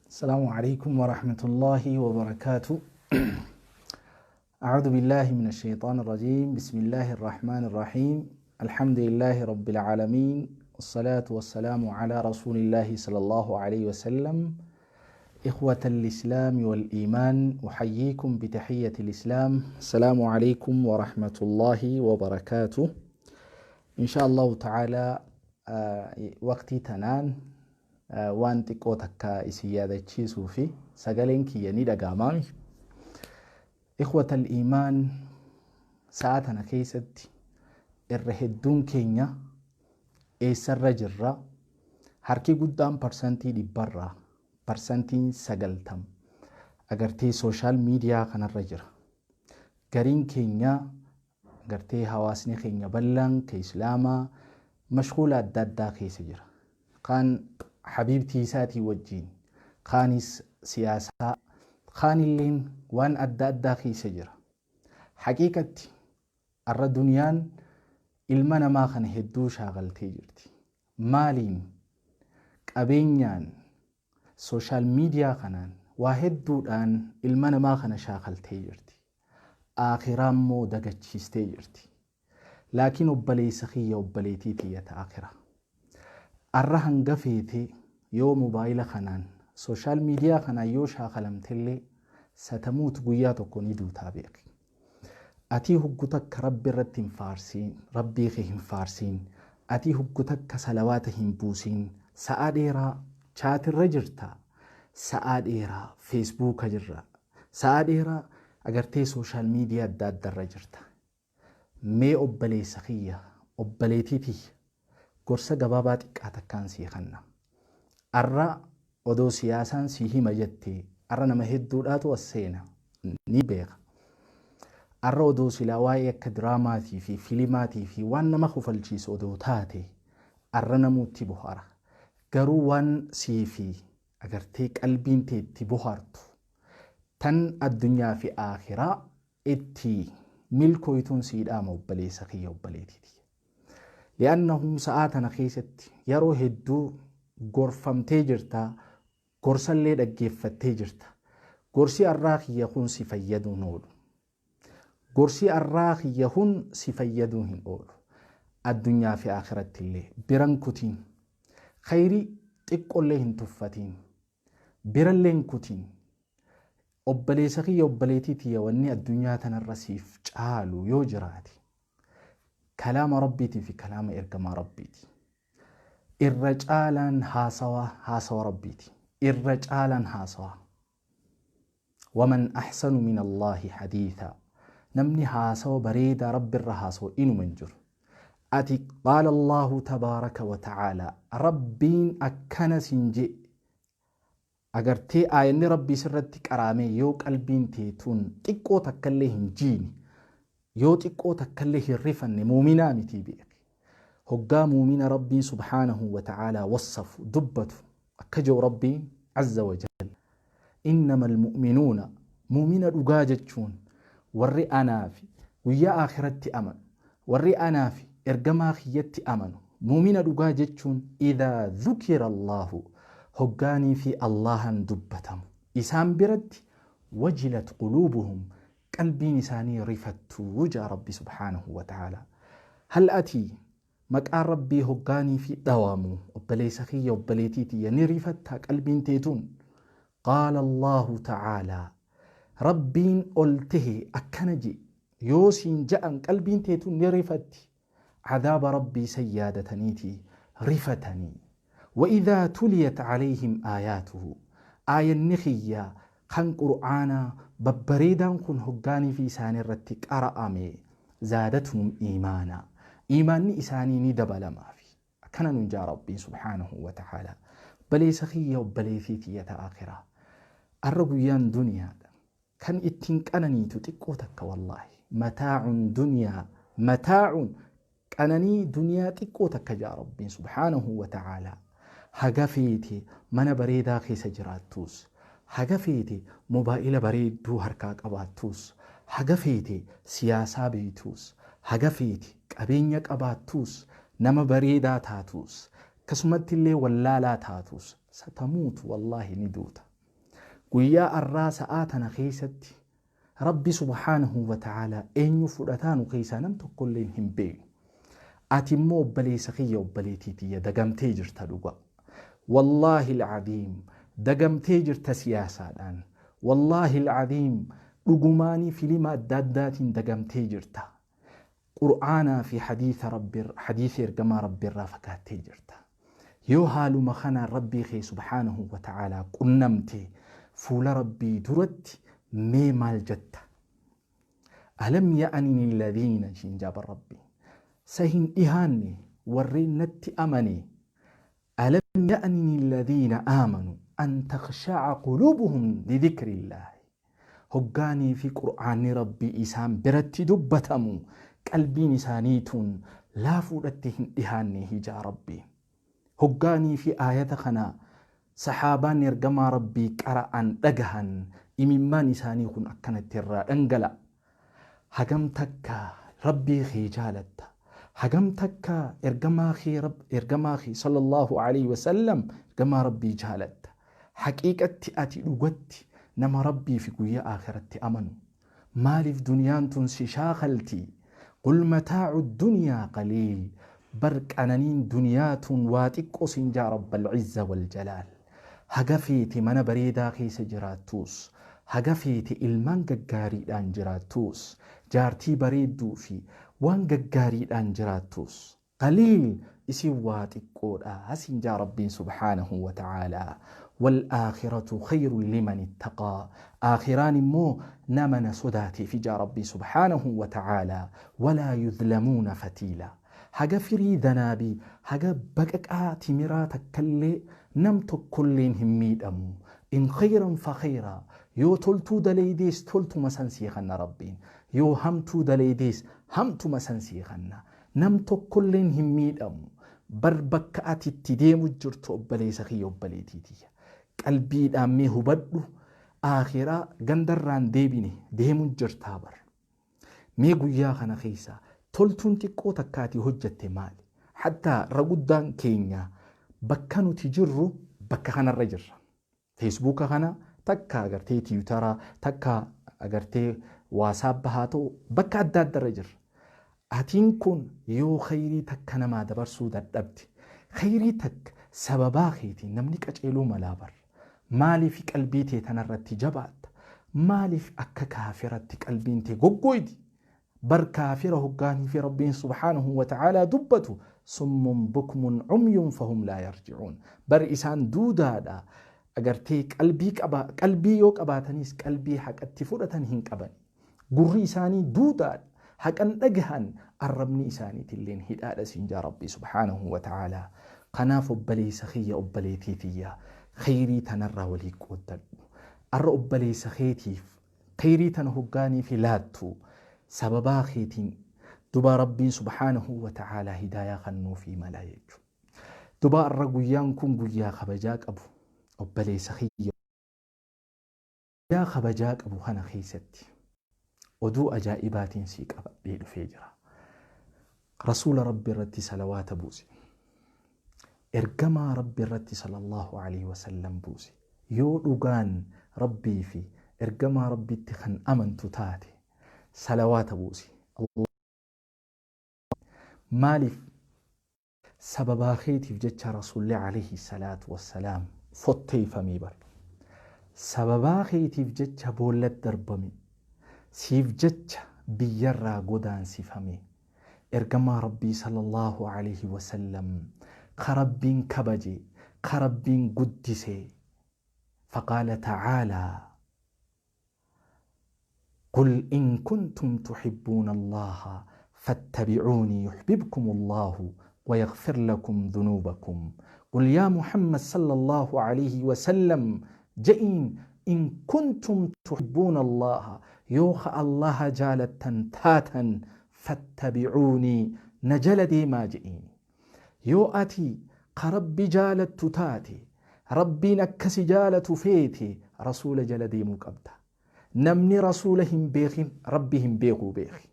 السلام عليكم ورحمة الله وبركاته. أعوذ بالله من الشيطان الرجيم. بسم الله الرحمن الرحيم. الحمد لله رب العالمين، والصلاة والسلام على رسول الله صلى الله عليه وسلم. إخوة الإسلام والإيمان، أحييكم بتحية الإسلام: السلام عليكم ورحمة الله وبركاته. إن شاء الله تعالى waqtii tanaan waan xiqqoo takka isin yaadachiisuu fi sagaleen kiyya ni dhaga'amaami. إخوة الإيمان, sa'a tana keessatti irra hedduun keenya eessarra jirra? Harki guddaan, 100%rraa 90% agartee social media kanarra jira. Gariin keenya, agartee hawaasni keenya bal'aan ka islaamaa, mashquula adda addaa keessa jira. Kaan habiibtii isaatii wajjiin, kaanis siyaasaa, kaanilleen waan adda addaa keessa jira. Haqiiqatti arra duniyaan ilma namaa kana hedduu shaagaltee jirti. Maaliin? Qabeenyaan, social media kanaan, waa hedduudhaan ilma namaa kana shaakaltee jirti. Akhiraa immoo dagachiistee jirti. Laakiin obboleessa kiyya, obboleetii tiyya ta akhiraa. Arra hanga feete yoo mobaayila kanaan, social media kanaan yoo shaakalamtellee, ستموت, guyyaa tokko ni duutaa beeki. Atii huggu takka Rabbi irratti hin faarsiin, Rabbii kee hin faarsiin, atii huggu takka salawaata hin buusiin, sa'aa dheeraa chatirra jirta, sa'aa dheeraa Facebooka jirra, sa'aa dheeraa agartee social media adda addarra jirta. Mee obboleessa kiyya, obboleetii tiyya, gorsa gabaabaa xiqqaa takkaan sii kanna. Arra odoo siyaasaan sii hima jettee, arra nama hedduudhaatu as seena ni beeka. Arra odoo silaa waa'ee akka diraamaatii fi filimaatii fi waan nama kofalchiisu odoo taate, arra namuutti bohaara. Garuu waan sii fi agartee qalbiin tee itti bohaartu, tan addunyaa fi akhiraa itti milkooytuun sii dhaama, obboleessa kiyya, obboleetiiti. لأنه sa'aa tana keessatti yeroo hedduu gorfamtee jirta, gorsallee dhaggeeffattee jirta. Gorsi arraa kiyya kun si fayyaduun oolu. Gorsi arraa kiyya kun si fayyaduu hin oolu. Addunyaa fi akhiratti illee biran kutiin. Khayrii xiqqollee hin tuffatiin. Birallee hin kutiin. Obboleessa kiyya, obboleetii tiyya, wanni addunyaa tanarra siif caalu yoo jiraate, kalaama Rabbiitii fi kalaama ergamaa Rabbiiti. Irra caalaan haasawaa haasawa Rabbiiti. Irra caalaan haasawaa. ومن أحسن من الله حديثا. Namni haasawa bareedaa Rabbi irra haasawa inuma hin jiru. Ati قال الله تبارك وتعالى, Rabbiin akkana siin jee, agartee aayanni Rabbii sirratti qaraamee yoo qalbiin teetuun xiqqoo takkallee hin jiini, yoo xiqqoo takkallee hin rifanne, muuminaa mitii beeki. Hoggaa muumina Rabbiin سبحانه وتعالى wassafu dubbatu akka jiru, Rabbiin عز وجل: إنما المؤمنون, muumina dhugaa jechuun warri anaa fi guyyaa akhiratti amanu, warri anaa fi ergamaa kiyyatti amanu, muumina dhugaa jechuun إذا ذكر الله, hoggaanii fi Allahan dubbatamu isaan biratti, وجلت قلوبهم, qalbiin isaanii rifattuu jaa Rabbi سبحانه وتعالى. Hal ati maqaan Rabbii hoggaanii fi dhawamu, obboleessa kiyya, obboleetii tiyya, ni rifattaa qalbiin teetuun? قال الله تعالى, Rabbiin ol tahe akkana je, yoo siin ja'an qalbiin teetuun ni rifatti. Cadaaba Rabbii san yaadataniiti rifatanii. وإذا تليت عليهم آياته, aayanni kiyya kan qur'aanaa babbareedaan kun hoggaanii fi isaanii irratti qara'ame, زادتهم إيمانا, iimaanni isaanii ni dabalamaafi. Akkana nun jaa Rabbiin سبحانه وتعالى. Obboleessa kiyya, obboleetii tiyya ta akhiraa, arra guyyaan duniyaadha kan ittiin qananiitu xiqqoo takka. والله متاع الدنيا متاع, qananii duniyaa xiqqoo takka jaa Rabbiin سبحانه وتعالى. Haga feete mana bareedaa keessa jiraattus, haga feete mobaayila bareedduu harkaa qabaattus, haga feete siyaasaa beektus, haga feete qabeenya qabaattus, nama bareedaa taatus. Akkasumatti illee wallaalaa taatus, satamuutu, wallaahi ni duuta. Guyyaa arraa sa'aa tana keessatti Rabbi subhaanahu wa ta'aalaa eenyu fudhataa nu keessaa nam tokkollee hin beeknu. Ati immoo obboleessa kiyya, obboleettii tiyya, dagamtee jirta dhugaa. Wallaahi alcadiim, dagamtee jirta siyaasaadhaan. Wallaahi alcadiim, dhugumaanii filima adda addaatiin dagamtee jirta. Qur'aanaa fi hadiisa Rabbi, hadiisa ergamaa Rabbi irraa fagaattee jirta. Yoo haaluma kanaan Rabbii kee subhaanahu wa ta'aalaa qunnamte, fuula Rabbii duratti mee maal jetta? Alam ya'ani alladhiina ishiin jaaba Rabbiin. Sa hin dhihaanne warreen natti amane? Alam ya'ani alladhiina aamanu an takhsha'a quluubuhum lidhikrillaahi. Hoggaanii fi Qur'aanni Rabbii isaan biratti dubbatamu qalbiin isaanii tun laafuudhatti hin dhihaanne hijaa Rabbiin. Hoggaanii fi aayata kana sahaabaan ergamaa Rabbii qara'an dhagahan, imimmaan isaanii kun akkanatti irraa dhangala'a. Hagam takka Rabbii kee jaalatta? Hagam takka ergamaa kee, ergamaa kee sallallahu alaihi wasallam, ergamaa Rabbii jaalatta? Haqiiqatti ati dhugatti nama Rabbii fi guyyaa aakiratti amanu? Maaliif duniyaan tun si shaakalti? Qul mataa'u dunyaa qaliil. Bar qananiin duniyaa tun waa xiqqoo siin jaa Rabbal izza wal jalaal. Haga feete mana bareedaa keessa jiraattuus, haga feete ilmaan gaggaariidhaan jiraattuus, jaartii bareedduu fi waan gaggaariidhaan jiraattuus, qaliil, isin waa xiqqoodha siin jaa Rabbiin subhaanahu wa ta'aalaa. Wal aakhiratu khayrun liman ittaqaa. Aakhiraan immoo nama na sodaateef jaa Rabbiin subhaanahu wa ta'aalaa. Walaa yudlamuuna fatiila. Haga firii danaabii, haga baqaqaa timiraa takkallee nam tokkolleen hin miidhamu. In khayran fa khayraa. Yoo toltuu dalaydees toltuma san sii kanna Rabbiin. Yoo hamtuu dalaydees hamtuma san sii kanna. Nam tokkolleen hin miidhamu. Bar bakka ati itti deemu jirtu, obboleessa kiyya, obboleettii tiyya. Qalbiidhaan mee hubadhu, aakhiraa gandarraan deebine deemu jirtaa bar. Mee guyyaa kana keessa toltuun xiqqoo takka ati hojjatte maali? Hattaa irra guddaan keenya bakka nuti jirru bakka kanarra jirra. Feesbuuka kana takka agartee, Tiwutara takka agartee, Waasaappa haa ta'u, bakka adda addarra jirra. Atiin kun yoo khayrii takka namaa dabarsuu dadhabde, khayrii takka sababaa keetiin namni qaceeluu malaa bar. Maaliif qalbii tee tanarratti jabaatta? Maaliif akka kaafiratti qalbiin tee goggoydi? Bar kaafira hoggaanii fi Rabbiin subhaanahu wa ta'aalaa dubbatu, summun bukmun umyun fahum laa yarji'uun. Bar isaan duudaadha. Agartee, qalbii qaba, qalbii yoo qabaataniis qalbii haqatti fudhatan hin qaban. Gurri isaanii duudaadha. Haqan dhagahan, arrabni isaaniitilleen hidhaadha siin jaa Rabbii subhaanahu wa ta'aalaa. Kanaaf obboleessa kiyya, obboleettii tiyya, khayrii tanarraa walii qooddadhu. Arra obboleessa keetiif khayrii tana hoggaanii fi laattu, sababaa keetiin duba Rabbiin subhaanahu wa ta'aalaa hidaayaa kennuufii mala jechuudha. Duba arra guyyaan kun guyyaa kabajaa qabu, obboleessa kiyya. Guyyaa kabajaa qabu kana keessatti oduu ajaa'ibaatiin sii qabadhee dhufee jira. Rasuula Rabbi irratti salawaata buuse. Ergamaa Rabbi irratti sallallahu alaihi wasallam buuse. Yoo dhugaan Rabbii fi ergamaa Rabbitti kan amantu taate salawaata buuse. Maaliif? Sababaa keetiif jecha Rasuulli alayhi salaatu wassalaam fotteeffamee bar. Sababaa keetiif jecha boollat darbame. Siif jecha biyyarraa godaansifame. Ergamaa Rabbii sallallahu alayhi wasallam ka Rabbiin kabaje, ka Rabbiin guddise. Faqaala ta'aalaa: قل إن كنتم تحبون الله فاتبعوني يحببكم الله ويغفر لكم ذنوبكم. قل يا محمد صلى الله عليه وسلم جئين: إن كنتم تحبون الله، يوخ الله جالة تاتا، فاتبعوني، نجل ديما جئين. Yoo ati ka Rabbi jaalattu taate, Rabbiin akka si jaalatu feete, Rasuula jala deemuu qabda. Namni Rasuula hin beekin Rabbi hin beekuu beeki.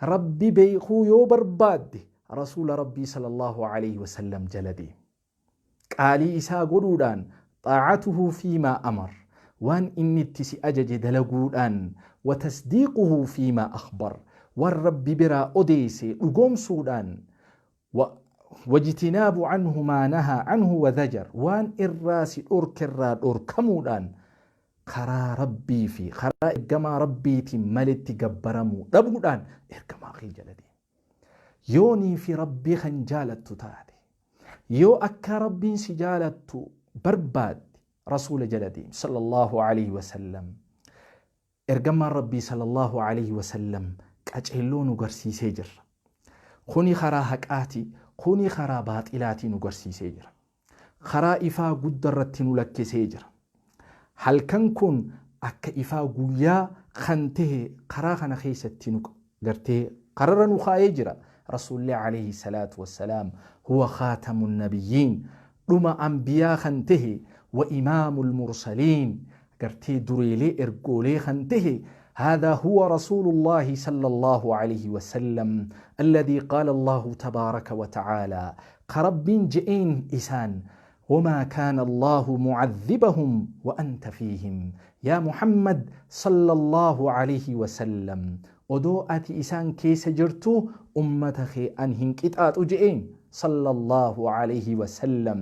Rabbi beekuu yoo barbaadde Rasuula Rabbii sallallahu alaihi wasallam jala deemi. Qaalii isaa godhuudhaan, xaa'atuhu fiimaa amar, waan inni itti si ajaje dalaguudhaan, wa tasdiiquhu fiimaa akhbar, waan Rabbi biraa odeesse dhugoomsuudhaan, wa wajtinaabu anhu maa nahaa anhu wa zajar, waan irraa si dhorkerraa dhorkamuudhaan, karaa Rabbii fi karaa ergamaa Rabbiitiin maletti gabbaramuu dhabuudhaan ergamaa kee jala deemi. Yoonii fi Rabbii kan jaalattu taate, yoo akka Rabbiin si jaalattu barbaadde, Rasuula jala deemi sallallahu alaihi wasallam. Ergamaan Rabbii sallallahu alaihi wasallam qaceelloo nu garsiisee jira. Kuni karaa haqaati, kuni karaa baaxilaatii nu garsiisee jira. Karaa ifaa gudda irratti nu lakkisee jira. Halkan kun akka ifaa guyyaa kan tahe karaa kana keessatti nu gartee kararra nu kaayee jira. Rasuulli alayhi salaatu wassalaam huwa khaatamu nabiyyiin, dhuma anbiyaa kan tahe, wa imaamul mursaliin, gartee dureelee ergoolee kan tahe. هذا هو رسول الله صلى الله عليه وسلم الذي قال الله تبارك وتعالى كرب جئين إسان: وما كان الله معذبهم وأنت فيهم. يا محمد صلى الله عليه وسلم، odoo ati isaan keessa jirtu ummata kee an hin qixaaxu je'een صلى الله عليه وسلم.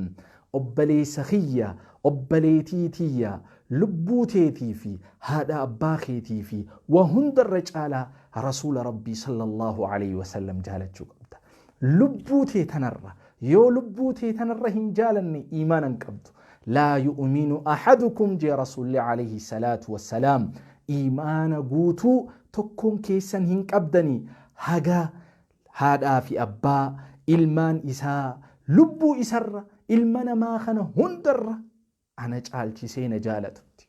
Obboleessa kiyya, obboleetii tiyya, lubbuu teetii fi haadha abbaa keetii fi waa hundarra caalaa Rasuula Rabbii صلى الله عليه وسلم jaalachuu qabda. Lubbuu tee tanarra, yoo lubbuu tee tanarra hin jaalanne iimaana hin qabdu. لا يؤمن أحدكم jee Rasuulli عليه الصلاة والسلام, iimaana guutuu tokkoon keessan hin qabdanii haga haadhaa fi abbaa, ilmaan isaa, lubbuu isarra, ilma namaa kana hundarra ana caalchisee na jaalatutti.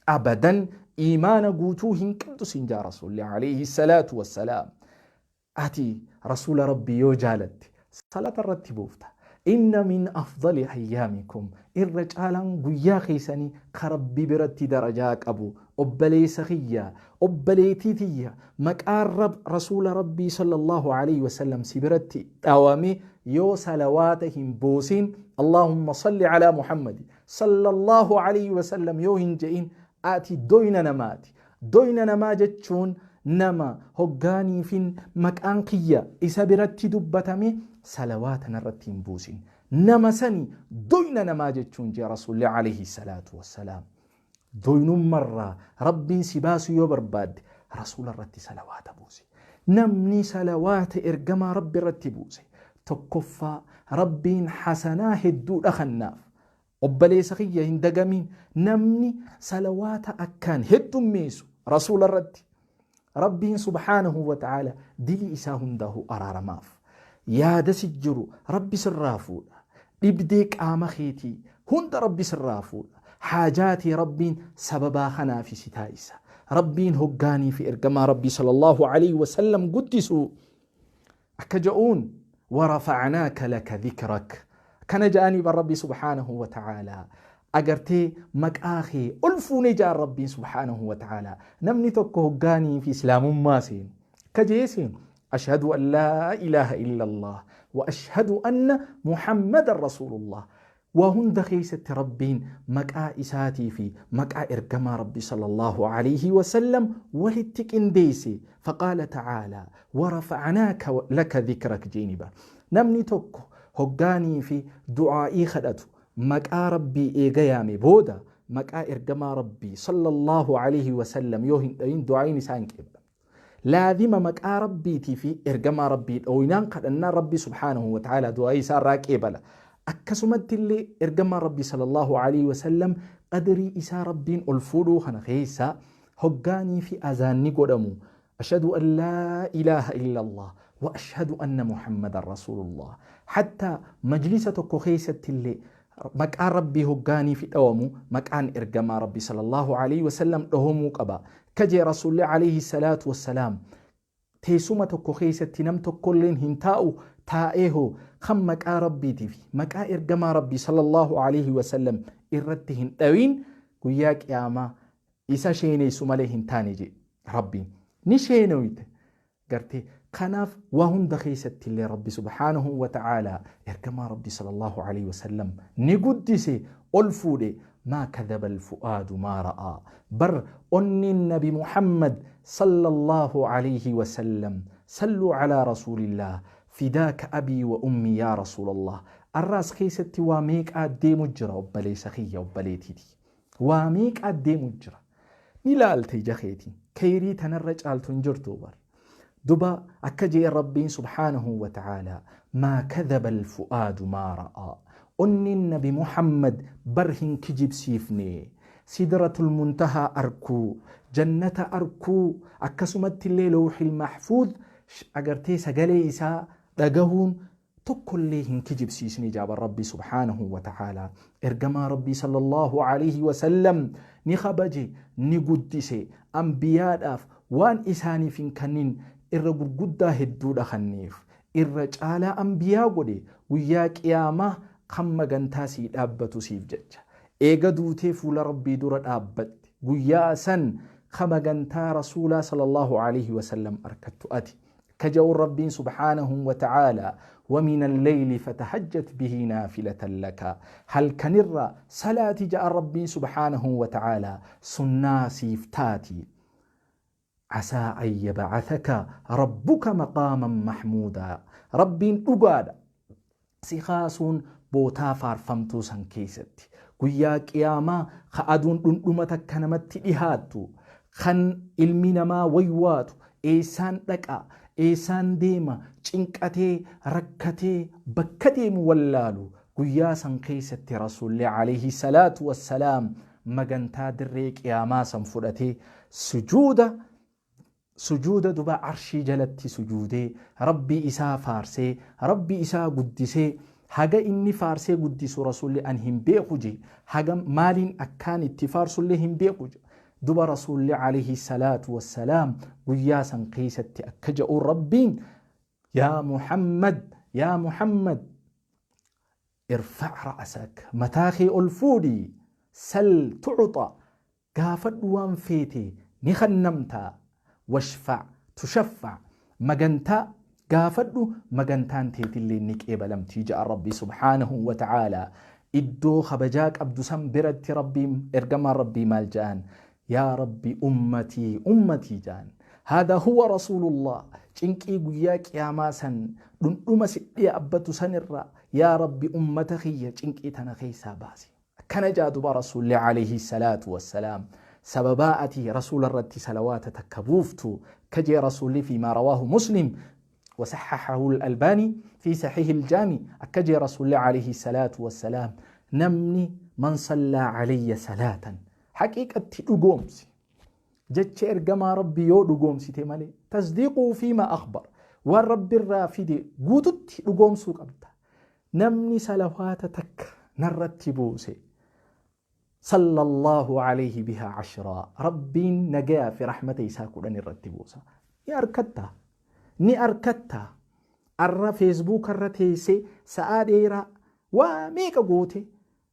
Abadan iimaana guutuu hin qabdu siin jaa Rasuulli عليه الصلاة والسلام. Ati Rasuula Rabbii yoo jaalatte salaata irratti buufta. إن من أفضل أيامكم, irra caalaan guyyaa keessanii ka Rabbi biratti darajaa qabu, obboleessa kiyya, obboleetii tiyya, maqaan Rasuula Rabbii صلى الله عليه وسلم si biratti dhawame yoo salawaata hin buusin, اللهم صل على محمد صلى الله عليه وسلم yoo hin je'in, ati doyna namaati. Doyna namaa jechuun nama hoggaaniifin maqaan kiyya isa biratti dubbatame salawaata narratti hin buusin. Nama sani doyna namaa jechuun jee Rasuulli عليه الصلاة والسلام. Doynummarraa Rabbiin si baasu yoo barbaadde Rasuula irratti salawaata buuse. Namni salawaata ergamaa Rabbi irratti buuse, tokkoffaa Rabbiin hasanaa hedduudha kennaaf. Obboleessa kiyya, hin dagamiin, namni salawaata akkaan heddummeessu Rasuula irratti, Rabbiin سبحانه وتعالى dilii isaa hundaa'u araaramaaf. Yaada si jiru Rabbi sirraa fuudha. Dhibdee qaama keetii hunda Rabbi sirraa fuudha. Haajaatii Rabbiin sababaa kanaaf si taasisa. Rabbiin hoggaanii fi ergamaa Rabbii صلى الله عليه وسلم guddisuu akka ja'uun ورفعناك لك ذكرك kana ja'anii bar Rabbii سبحانه وتعالى. Agartee, maqaa kee ol fuunee ja'an Rabbiin سبحانه وتعالى. Namni tokko hoggaanii fi islaamummaa seenu ka jee seenu: أشهد أن لا إله إلا الله وأشهد أن محمدا رسول الله. Waa hunda keessatti Rabbiin maqaa isaatii fi maqaa ergamaa Rabbi صلى الله عليه وسلم walitti qindeesse. فقال تعالى: ورفعناك لك ذكرك jeeniba. Namni tokko hoggaanii fi du'aa'ii kadhatu maqaa Rabbii eega yaame booda maqaa ergamaa Rabbii صلى الله عليه وسلم yoo hin dhayin, du'aa'iin isaa hin qeeblamtu. Laazima maqaa Rabbiitii fi ergamaa Rabbii dhooynaan kadhannaa Rabbii سبحانه وتعالى du'aa'ii isaa irraa qeebala. Akkasumatti illee ergamaa Rabbii صلى الله عليه وسلم qadrii isaa Rabbiin ol fuudhuu kana keessa hoggaanii fi azaanni godhamu أشهد أن لا إله إلا الله وأشهد أن محمدا رسول الله. حتى majlisa tokko keessatti illee maqaan Rabbii hoggaanii fi dhawamu maqaan ergamaa Rabbii صلى الله عليه وسلم dhahomuu qaba. Kajee Rasuulli عليه الصلاة والسلام, teessuma tokko keessatti nam tokkolleen hin taa'u, taa'ee hoo kan maqaa Rabbiitii fi maqaa ergamaa Rabbii صلى الله عليه وسلم irratti hin dhawin, guyyaa qiyaamaa isa sheeneessu malee hin taane jee Rabbiin. Ni sheenooyte gartee. Kanaaf waa hunda keessatti illee Rabbi subhaanahu wa ta'aalaa ergamaa Rabbi sallallahu alaihi wasallam ni guddise, ol fuudhe. Maa kadhaba alfu'aadu maa ra'aa, bar onneen Nabi Muhammad sallallahu alaihi wasallam. Salluu alaa rasuulillah, fidaaka abii wa ummii yaa rasuulallah. Arraas keessatti waa meeqaa deemu jira, obboleessa kiyya, obboleetiiti, waa meeqaa deemu jira. Ni laalte ija keetiin, kayrii tanarra caaltu hin jirtu bar. Duba akka jee Rabbiin subhaanahu wa ta'aalaa, maa kadhaba alfu'aadu maa ra'aa, onneen Nabi Muhammad bar hin kijibsiifne. Sidratul muntahaa arkuu, jannata arkuu, akkasumatti illee lawxil mahfuuz agartee sagalee isaa dhagahuun tokkollee hin kijibsiisne jaaban. Rabbi subhaanahu wa ta'aalaa ergamaa Rabbii sallallahu alaihi wasallam ni kabaje, ni guddise. Ambiyaadhaaf waan isaaniif hin kannin irra gurguddaa hedduudha kanneef, irra caalaa ambiyaa godhe. Guyyaa qiyaamaa kan magantaa sii dhaabbatu siif jecha, eega duutee fuula Rabbii dura dhaabbatte, guyyaa san ka magantaa rasuulaa sallallahu alaihi wasallam arkattu ati. كجو ربي سبحانه وتعالى: ومن الليل فتهجت به نافلة لك. هل كنر صلاة جاء ربي سبحانه وتعالى سنا سيفتاتي، عسى أن يبعثك ربك مقاما محمودا. ربين أقاد سيخاسون bootaa faarfamtuu san keessatti, guyyaa qiyaamaa ka aduun dhundhuma takka namatti dhihaattu, kan ilmi namaa waywaatu, eessaan dhaqa, eessaan deema, cinqatee rakkatee bakka deemu wallaalu, guyyaa san keessatti rasuulli alayhi salaatu wassalaam magantaa dirree qiyaamaa san fudhatee sujuuda duba arshii jalatti sujuudee Rabbii isaa faarsee, Rabbii isaa guddisee. Haga inni faarsee guddisu rasuulli an hin beeku je, haga maaliin akkaan itti faarsullee hin beeku je. Duba rasuulli alayhi salaatu wassalaam guyyaa san keessatti akka ja'uun Rabbiin: yaa Muhammad, yaa Muhammad, irfac ra'sak, mataa kee ol fuudhi, sal tucxa, gaafadhu waan feete ni kannamtaa, washfac tushaffac, magantaa gaafadhu, magantaan teetillee ni qeebalamtii ja'a Rabbi subhaanahu wa ta'aalaa. Iddoo kabajaa qabdu san biratti Rabbiin ergamaan Rabbii maal ja'an? Yaa Rabbi, ummatii, ummatii ja'an. Haadha huwa rasuulullah. Cinqii guyyaa qiyaamaa san dhundhuma sidhii abbatu san irraa, yaa Rabbi, ummata kiyya cinqii tana keessaa baasi, akkana jaa. Duba rasuulli alayhi salaatu wassalaam sababaa ati rasuula irratti salawaata takka buuftu kajee rasuulli fi maa rawaahu Muslim وصححه الألباني في صحيح الجامع، أكجي رسول الله عليه الصلاة والسلام: نمني من صلى علي صلاة، حقيقة dhugomsi jecha ergamaa Rabbi yoo dhugoomsite malee, tasdiiquu fiima akhbar, waan Rabbi irraa fide guututti dhugoomsuu qabda. Namni salawaata takka narratti buuse, sallallahu alayhi bihaa ashraa, Rabbiin nagayaa fi rahmata isaa 10 irratti buusa. Ni arkattaa, ni arkattaa. Arra Facebook irra teessee sa'aa dheeraa waa meeqa goote,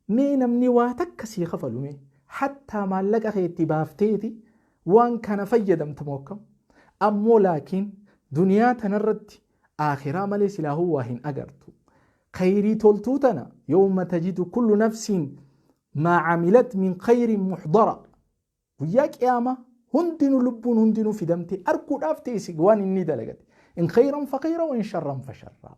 mee namni waa takka sii kafalu, mee hattaa maallaqa keetti baafteeti waan kana fayyadamta moo akkam? Ammoo laakiin duniyaa tanarratti aakhiraa malee silaahuu waa hin agartu. Khayrii toltuu tana, yawma tajidu kullu nafsin maa camilat min khayrin muxdara, guyyaa qiyaamaa hundinuu, lubbuun hundinuu fidamtee arguudhaaf teessi waan inni dalagate. In khayran fa khayra wa in sharran fa sharra.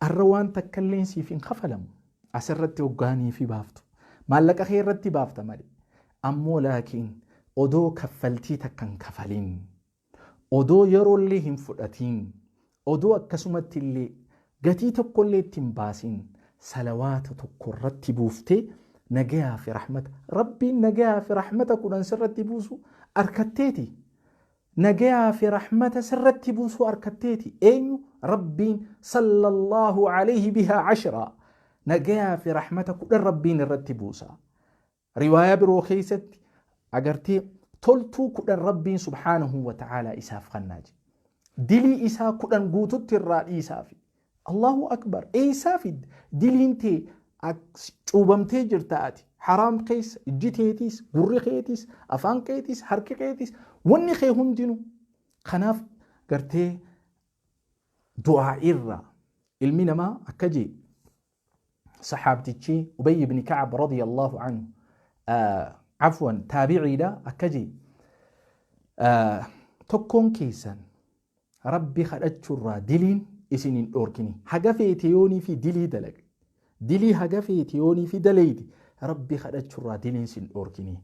Arra waan takkalleen siif hin kafalamu. Asirratti hoggaanii fi baaftu maallaqa kee irratti baafta malee. Ammoo laakiin odoo kaffaltii takka hin kafalin, odoo yeroollee hin fudhatiin, odoo akkasumatti illee gatii tokkollee itti hin baasin, salawaata tokko irratti buuftee nagayaa fi rahmata Rabbiin nagayaa fi rahmata 10 sirratti buusu arkatteeti. Nagayaa fi rahmata sirratti buusuu arkatteeti. Eenyu? Rabbiin sallallahu alayhi bihaa ashraa, nagayaa fi rahmata 10 Rabbiin irratti buusa. Riwaayaa biroo keessatti agartee toltuu 10 Rabbiin subhaanahu wa ta'aalaa isaaf kannaa jedhe. Dilii isaa 10 guututti irraa dhiisaafi. Allahu akbar! Eessaa fidde? Diliin tee cuubamtee jirta ati. Haraam keessa ijji teetiis, gurri keetiis, afaan keetiis, harki keetiis, wanni kee hundinuu. Kanaaf gartee Du'aa irraa ilmi namaa akka jee saxaabtichi Ubay ibn Kacab radiyallahu anhu, afwan, taabiciidha, akka jee: tokkoon keessan Rabbi kadhachuurraa diliin isin hin dhoorkini. Haga feete yoonii fi dilii dalage, dilii haga feete yoonii fi daleeydi, Rabbi kadhachuurraa diliin sin dhoorkini.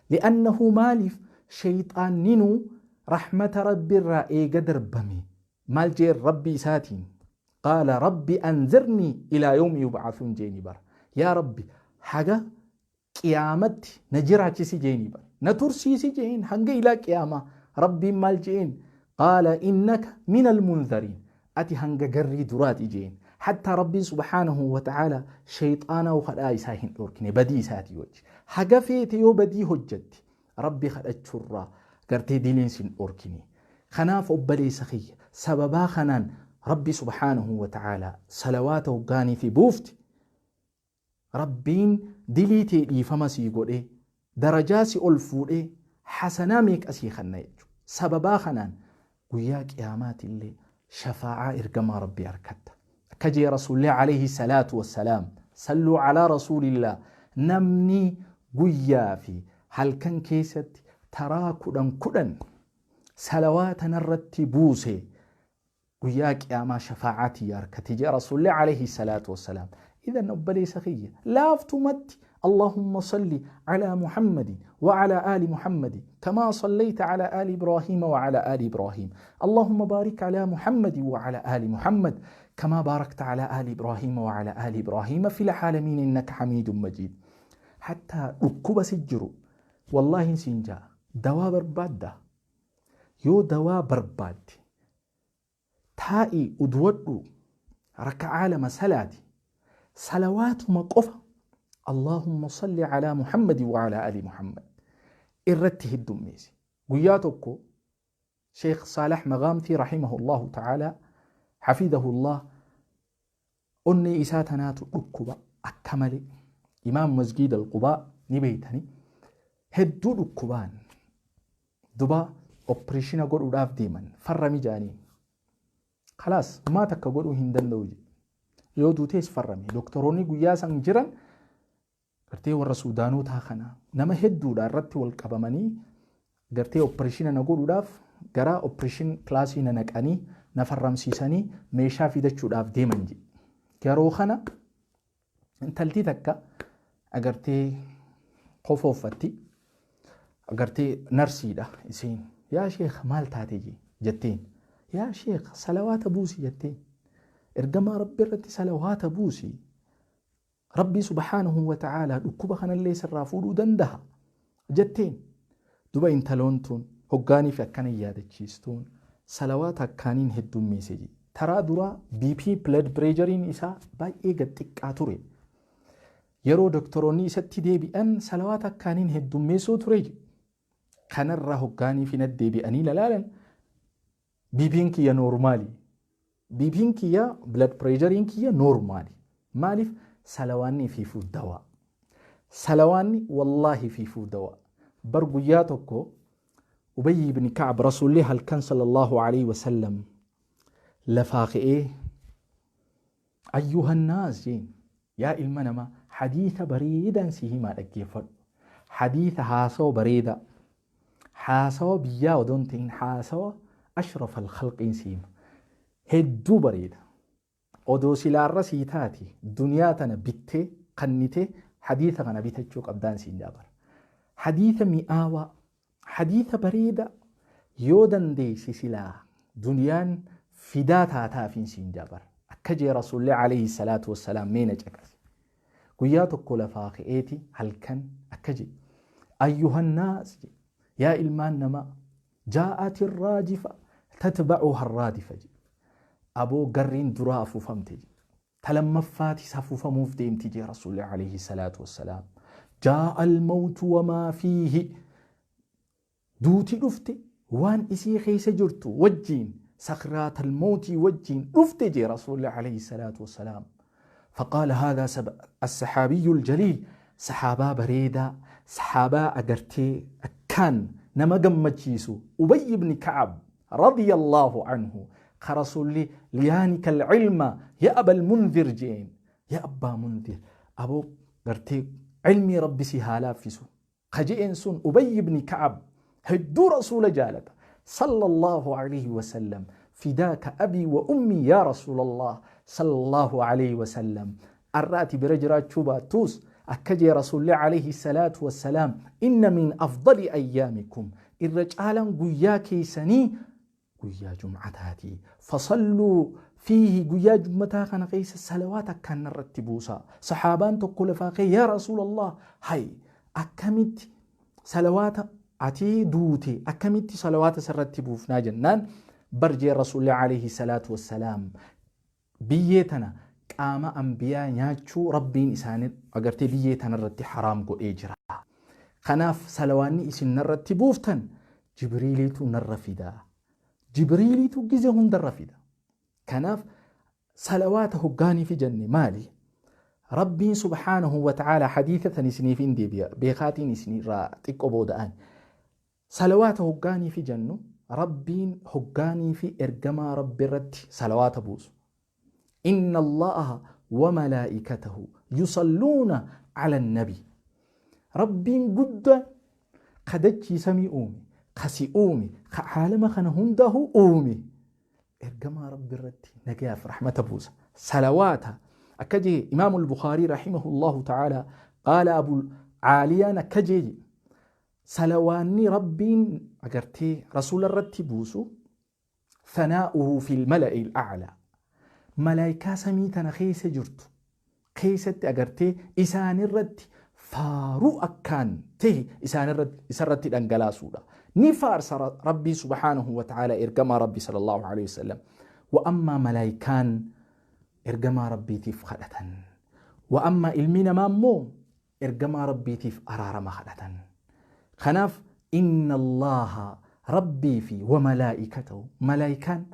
Li'annahu, maaliif, sheyxaanninuu rahmata Rabbi irraa eega darbame maal jeen Rabbi isaatiin? Qaala rabbi anzirnii ilaa yawmi yub'athuun jeeni bara. Yaa Rabbi, haga qiyaamatti na jiraachisi jeeni bara, na tursiisi jeen hanga ilaa qiyaamaa. Rabbiin maal jeen? Qaala innaka min almunzariin, ati hanga garrii duraati jeen. Hattaa Rabbiin subhaanahu wa ta'aala shayxaanaa kadhaa isaa hin dhorkine badii isaatii wajji. Haga feete yoo badii hojjette, Rabbi kadhachuurraa gartee diliin sin dhorkine. Kanaaf obboleessa kiyya, sababaa kanaan Rabbi subhaanahu wa ta'aala salawaata hoggaanii fi buufti, Rabbiin dilii tee dhiifama sii godhee, darajaa si ol fuudhee, hasanaa meeqa sii kanna jechuudha. Sababaa kanaan guyyaa qiyaamaatillee shafaa'aa ergamaa Rabbii arkatta. Akka jee Rasuulli alayhi salaatu wassalaam, salluu alaa rasuulillah, namni guyyaa fi halkan keessatti taraa 10 10 salawaata narratti buuse, guyyaa qiyaamaa shafaa'aa tiyya arkate jee Rasuulli alayhi salaatu wassalaam. Idan obboleessa kiyya, laaftumatti اللهم صل على محمد وعلى آل محمد كما صليت على آل إبراهيم وعلى آل إبراهيم، اللهم بارك على محمد وعلى آل محمد كما باركت على آل إبراهيم وعلى آل إبراهيم في العالمين إنك حميد مجيد. حتى dhukkuba si jiru, والله siin jaa, dawaa barbaadda, yoo dawaa barbaadde taa'ii udwadhu, raka'aa lama salaati, salawaatuma qofa Allahumma salli alaa Muhammadi wa alaa ali Muhammad irratti heddummeessi. Guyyaa tokko Sheekh Saalah Magaamtii rahimahullahu ta'ala hafidahullah onnee isaa tanaatu dhukkuba akka malee. Imaam Masgiida Alqubaa ni beeytani. Hedduu dhukkubaan duba opereeshina godhuudhaaf deeman, farrami jaaniin. Kalaas, maa takka godhuu hin danda'u jedhe. Yoo duutees farrami. Doktoroonni guyyaa san jiran gartee warra Suudaanotaa kana nama hedduudha irratti wal qabamanii gartee opereeshina na godhuudhaaf gara opereeshin kilaasii na naqanii, na farramsiisanii meeshaa fidachuudhaaf deeman jedhe. Yeroo kana intaltii takka agartee kofooffatti, agartee narsiidha isiin. Yaa sheekh, maal taate jetteen. Yaa sheekh, salawaata buusi jetteen. Ergamaa Rabbi irratti salawaata buusi. Rabbii subhaanahu wa ta'aalaa dhukkuba kanallee sirraa fuudhuu dandaha jetteen. Duba intaloon tun hoggaanii fi akkana yaadachiistuun salawaata akkaaniin heddummeesse jedhe. Taraa duraa BP, blood pressure'n isaa baay'ee gad xiqqaa ture. Yeroo doktoroonni isatti deebi'an salawaata akkaaniin heddummeessuu ture jedhe. Kanarraa hoggaanii fi natti deebi'anii lalaalan, BP'n kiyya noormaali. BP'n kiyya, blood pressure'n kiyya noormaali. Maaliif? Salawaanni fiifuu dawaa. Salawaanni wallaahi fiifuu dawaa. Bar guyyaa tokko Ubayyi ibn Ka'ab, Rasuulli halkan sallallahu alaihi wasallam lafaa ka'ee ayyuhannaas jeen, yaa ilma namaa, hadiisa bareedaan si himaa, dhaggeeffadhu. Hadiisa haasawa bareedaa. Haasawa biyyaa odoo hin ta'in haasawa ashraf al-khalqiin si hima. Hedduu bareeda. Odoo silaarra sii taate duniyaa tana bittee kannitee hadiisa kana bitachuu qabdaan siin jaabara. Hadiisa mi'aawaa, hadiisa bareedaa, yoo dandeessi silaa duniyaan fidaa taataafiin siin jaabara. Akka jee Rasuulli alayhi salaatu wassalaam, mee na caqasi. Guyyaa tokko lafaa ka'eeti halkan akka jee: ayyuhannaas, yaa ilmaan namaa, jaa'ati raajifa tatba'uha raadifa jee. Aboo, garriin duraa afuufamte jee. Ta lammaffaatis afuufamuuf deemti jee Rasuulli alayhi salaatu wassalaam. Jaa'a al-mawtu wamaa fiihi. Duuti dhufte waan isii keessa jirtu wajjiin, sakraat al-mawtii wajjiin dhufte jee Rasuulli alayhi salaatu wassalaam. فقال هذا الصحابي الجليل، صحابة بريدة، صحابة أجرتي كان نما جمتشيسو، أبي بن كعب رضي الله عنه. Ka Rasuulli liyaanika alcilma ya abal munzir je'een. Ya abbaa Munzir, aboo gartee cilmii Rabbi si haa laaffisu. Ka je'een sun Ubayy ibni Ka'ab hedduu Rasuula jaalata. Sallallahu alayhi wasallam. Fidaaka abii wa ummii yaa Rasuulallah sallallahu alayhi wasallam. Arra ati bira jiraachuu baattuus, akka jee Rasuulli alayhi salaatu wassalaam, inna min afdali ayyaamikum, irra caalaan guyyaa keessanii guyyaa jum'ataati. Fasalluu fiihi, guyyaa jum'ataa kana keessa salawaata akkaan narratti buusa. Sahaabaan tokko lafaa kee, yaa Rasuulallah, hay akkamitti salawaata, ati duute akkamitti salawaata sirratti buufnaa jennaan, bar jee Rasuulli alayhi salaatu wassalaam, biyyee tana qaama anbiyaa nyaachuu Rabbiin isaanii agartee biyyee tanarratti haraam godhee jira. Kanaaf salawaanni isin narratti buuftan Jibriiliitu narra fida. Jibriiliitu gize hundarra fida. Kanaaf salawaata hoggaaniifi jenne maali? Rabbiin subhaanahu wa ta'ala hadiisa tan isiniif hin deebi'a. Beekaatiin isinirraa xiqqoo booda'an. Salawaata hoggaaniifi jennu, Rabbiin hoggaaniifi ergamaa Rabbi irratti salawaata buusu. Inna Allaaha wa malaa'ikatahu yusalluuna ala nabi. Rabbiin guddaan ka dachii samii uume, ka si uume, ka caalama kana hundahu uume, ergamaa Rabbi irratti nagayaaf rahmata buusa. Salawaata akka jee Imaamul Bukhaarii rahimahullahu ta'ala, qaala Abu Caaliyaan akka jee, salawaanni Rabbiin agartee Rasuula irratti buusu thanaa'uhu fil mala'il a'laa, malaayikaa samii tana keessa jirtu keessatti agartee isaanirratti faaruu akkaan ta'e isaanirratti isarratti dhangalaasuudha. Ni faarsa Rabbii subhaanahu wa ta'ala ergamaa Rabbii sallallahu alaihi wasallam. Wa ammaa malaayikaan ergamaa Rabbiitiif kadhatan. Wa ammaa ilmi namaa immoo ergamaa Rabbiitiif araarama kadhatan. Kanaaf inna Allaaha, Rabbii fi wa malaa'ikatahu, malaayikaan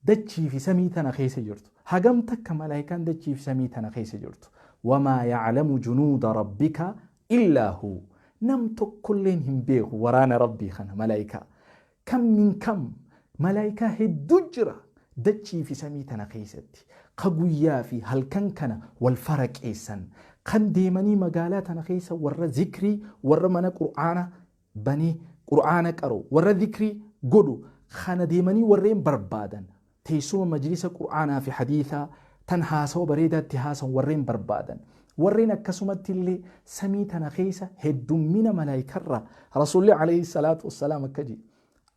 dachii fi samii tana keessa jirtu. Hagam takka malaayikaan dachii fi samii tana keessa jirtu. Wamaa ya'lamu junuuda rabbika illaa hu. Nam tokkolleen hin beeku waraana Rabbii kana malaayikaa. Kam min kam malaayikaa hedduu jira dachii fi samii tana keessatti. Ka guyyaa fi halkan kana wal faraqeessan. Kan deemanii magaalaa tana keessa warra zikrii, warra mana Qur'aana banee Qur'aana qaru, warra zikrii godhu kana deemanii warreen barbaadan, teessuma majlisa Qur'aanaa fi hadiisaa tan haasawa bareedaatti haasawan warreen barbaadan. Warreen akkasumatti illee samii tana keessa heddummina malaayikarraa Rasuulli alayhi salaatu wassalaam akka jedhe,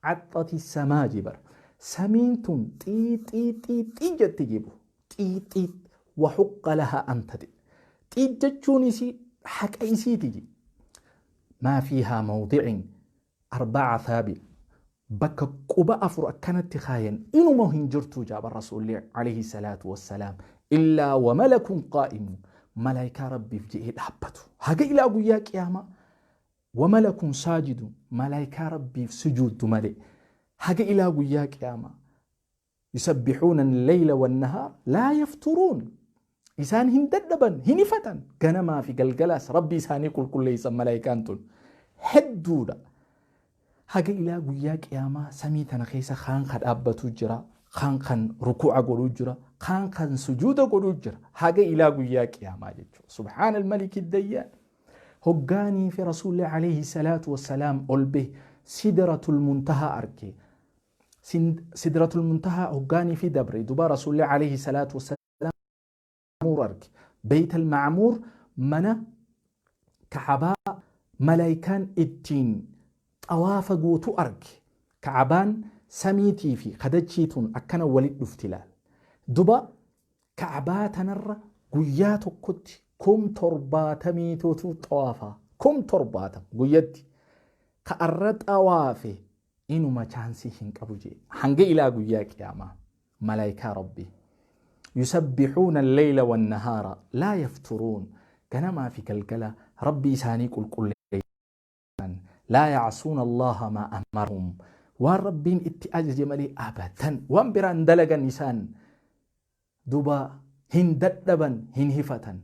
caxxati samaa jibar. Samiin tun xii xii xii xii jetti jibu. Xii xii wa huqqa laha an tati. Xii jechuun isii haqa isiiti ji. Maa fiihaa mawdicin arba'a thaabi, bakka quba afur akkanatti kaayan inuma hin jirtu jaaba Rasuulli alayhi salaatu wassalaam, illaa wa malakun qaa'imun, malaayikaa Rabbiif je'ee dhaabbatu haga ilaa guyyaa qiyaamaa, wa malakun saajidun, malaayikaa Rabbiif sujuuddu malee haga ilaa guyyaa qiyaamaa. Yusabbixuuna alleyla wannahaar laa yafturuun, isaan hin dadhaban, hin ifatan, ganamaa fi galgalaas Rabbi isaanii qulqulleessan. Malaayikaan tun hedduudha. Haga ilaa guyyaa qiyaamaa samii tana keessa kaan ka dhaabbatu jira, kaan kan ruku'a godhuu jira, kaan kan sujuuda godhuu jira, haga ilaa guyyaa qiyaamaa jechuudha. Subhaana almaliki dayyaan. Hoggaanii fi Rasuulli alayhi salaatu wassalaam ol bahe Sidratul Muntahaa arge. Sidratul Muntahaa hoggaanii fi dabre duba Rasuulli alayhi salaatu wassalaam Ma'muur arge. Beeyt al-Ma'muur mana Ka'abaa malaayikaan ittiin xawaafa gootu arge. Ka'abaan samiitii fi kadachiituun akkana walit dhufti ilaal. Duba Ka'abaa tanarra guyyaa tokkotti 70,000tu xawaafaa. 70,000 guyyatti. Ka'arra xawaafe inuma chaansii hin qabu jee. Hanga ilaa guyyaa qiyaamaa. Malaayikaa Rabbii. Yusabbixuuna alleyla wannahaara laa yafturuun. Ganamaa fi galgala Rabbii isaanii qulqulleessan. Laa yacsuuna Allaha maa amarahum. Waan Rabbiin itti ajaje malee abadan waan biraan dalagan isaan. Duba hin dadhaban, hin hifatan.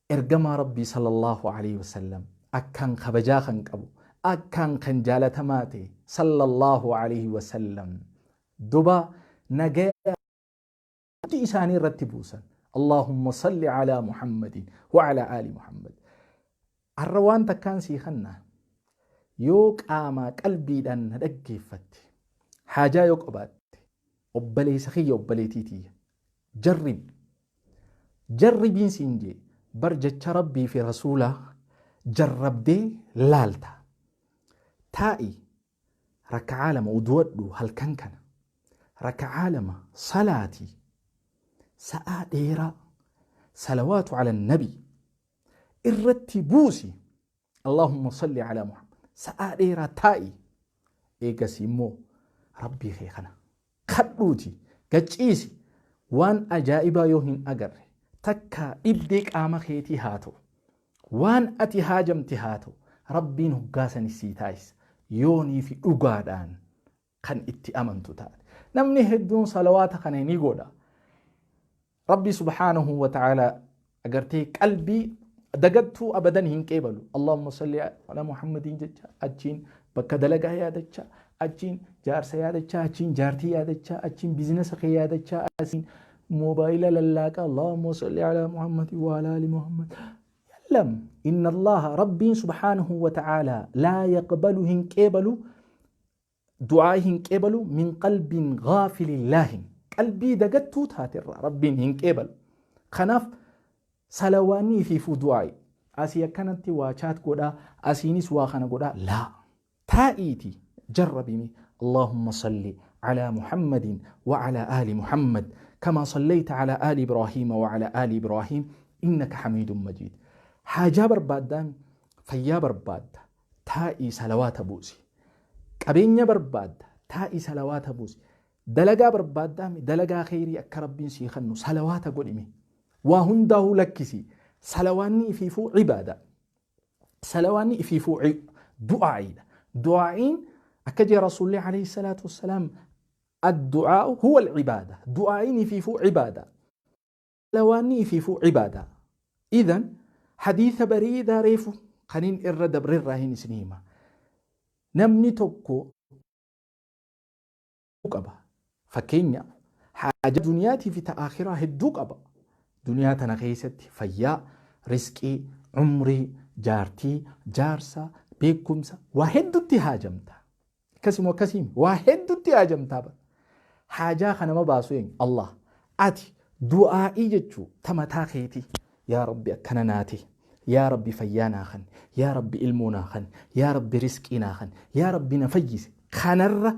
Ergamaa Rabbii sallallahu alaihi wasallam akkaan kabajaa kan qabu, akkaan kan jaalatamaa ta'e sallallahu alaihi wasallam. Duba Nagaya isaanii irratti buusan. Allahumma salli alaa Muhammadin wa alaa aali Muhammad. Arra waan takkaan sii kannaa yoo qaamaa qalbiidhaan na dhaggeeffatte, haajaa yoo qabaatte, obboleessa kiyya, obboleetii tiyya, jarrib jarribiin siin jee bar. Jecha Rabbii fi Rasuulaa jarrabdee laalta. Taa'i, raka'aa 2 uduwadhu, halkan kana raka'aa 2 salaatii, sa'aa dheeraa salawaatu ala nabi irratti buusi. Allahumma salli ala Muhammad. Sa'aa dheeraa taa'i, eegas immoo Rabbii kee kana kadhuuti gachiisi. Waan ajaa'ibaa yoo hin agarre, takka dhibdee qaama keetii haa ta'u, waan ati haajamte haa ta'u, Rabbiin hoggaasani sii taasisa, yoonii fi dhugaadhaan kan itti amantu taate. Namni hedduun salawaata kana ni godha. Rabbi subhaanahu wa ta'ala agartee qalbii dagattuu abadan hin qeebalu. Allahumma salli ala Muhammadiin jecha, achiin bakka dalagaa yaadachaa, achiin jaarsa yaadachaa, achiin jaartii yaadachaa, achiin biizinasa kee yaadachaa, achiin moobaayila lallaaqa, Allahumma salli ala Muhammadin wa ala ali Muhammad. Yallam inna Allaha, Rabbiin subhaanahu wa ta'ala, laa yaqbalu, hin qeebalu, du'aa hin qeebalu, min qalbiin gaafilin laahin, qalbii dagattuu taaterraa Rabbiin hin qeebalu. Kanaaf salawaannii fi du'aa'i asii akkanatti waa chaat godhaa, asiinis waa kana godhaa, laa, taa'iiti jarrabimi. Allahumma salli ala Muhammadin wa ala ali Muhammad kama sallayta ala ali Ibrahim wa ala ali Ibrahim innaka hamidun majid. Haajaa barbaaddaami? Fayyaa barbaadda? Taa'ii salawaata buusi. Qabeenya barbaadda? Taa'ii salawaata buusi. Dalagaa barbaaddaami? Dalagaa kheyrii akka Rabbiin sii kennu salawaata godhime. Waa hundaa'uu lakkisi. Salawaanni ifiifuu cibaada. Salawaanni ifiifuu du'aa'iidha. Du'aa'iin akka jee Rasuulli alayhi salaatu wassalaam, addu'aa'u huwa al-cibaada. Du'aa'iin ifiifuu cibaada. Salawaanni ifiifuu cibaada. Idan hadiisa bareedaa reefu kanin irra dabrerraa hin isin hima. Namni tokko qaba. Fakkeenyaaf, haaja duniyaatii fi ta akhiraa hedduu qaba. Duniyaa tana keessatti fayyaa, risqii, umrii, jaartii, jaarsa, beekumsa, waa hedduutti haajamta. Akkasuma akkasiin waa hedduutti haajamtaa bara. Haajaa kana nama baasu eenyu? Allah. Ati du'aa'ii jechuu ta mataa keetii. Yaa Rabbi, akkana naate. Yaa Rabbi, fayyaa naa kan. Yaa Rabbi, ilmoo naa kan. Yaa Rabbi, risqii naa kan. Yaa Rabbi, na fayyise. Kanarra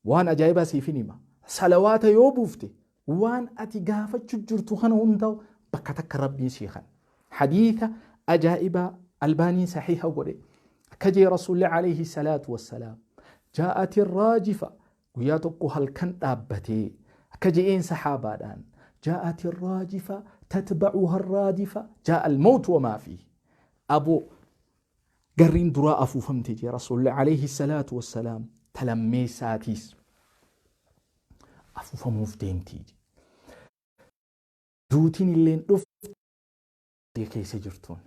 waan ajaa'ibaa siifin hima. Salawaata yoo buufte, waan ati gaafachuu jirtu kana hundaa'u bakka takka Rabbiin sii kan. Hadiisa ajaa'ibaa Albaaniin sahiha godhe. Akka jee Rasuulli alayhi salaatu wassalaam. Jaa'ati raajifa, guyyaa tokko halkan dhaabbatee akka je'een saxaabaadhaan, jaa'ati raajifa tatba'uha raadifa, jaa'a al-mawtu wa maa fiihi. Aboo, garriin duraa afuufamte jee Rasuulli alayhi salaatu wassalaam, talammeessaatiis afuufamuuf deemtii. Duutiin illeen dhufte keessa jirtuun.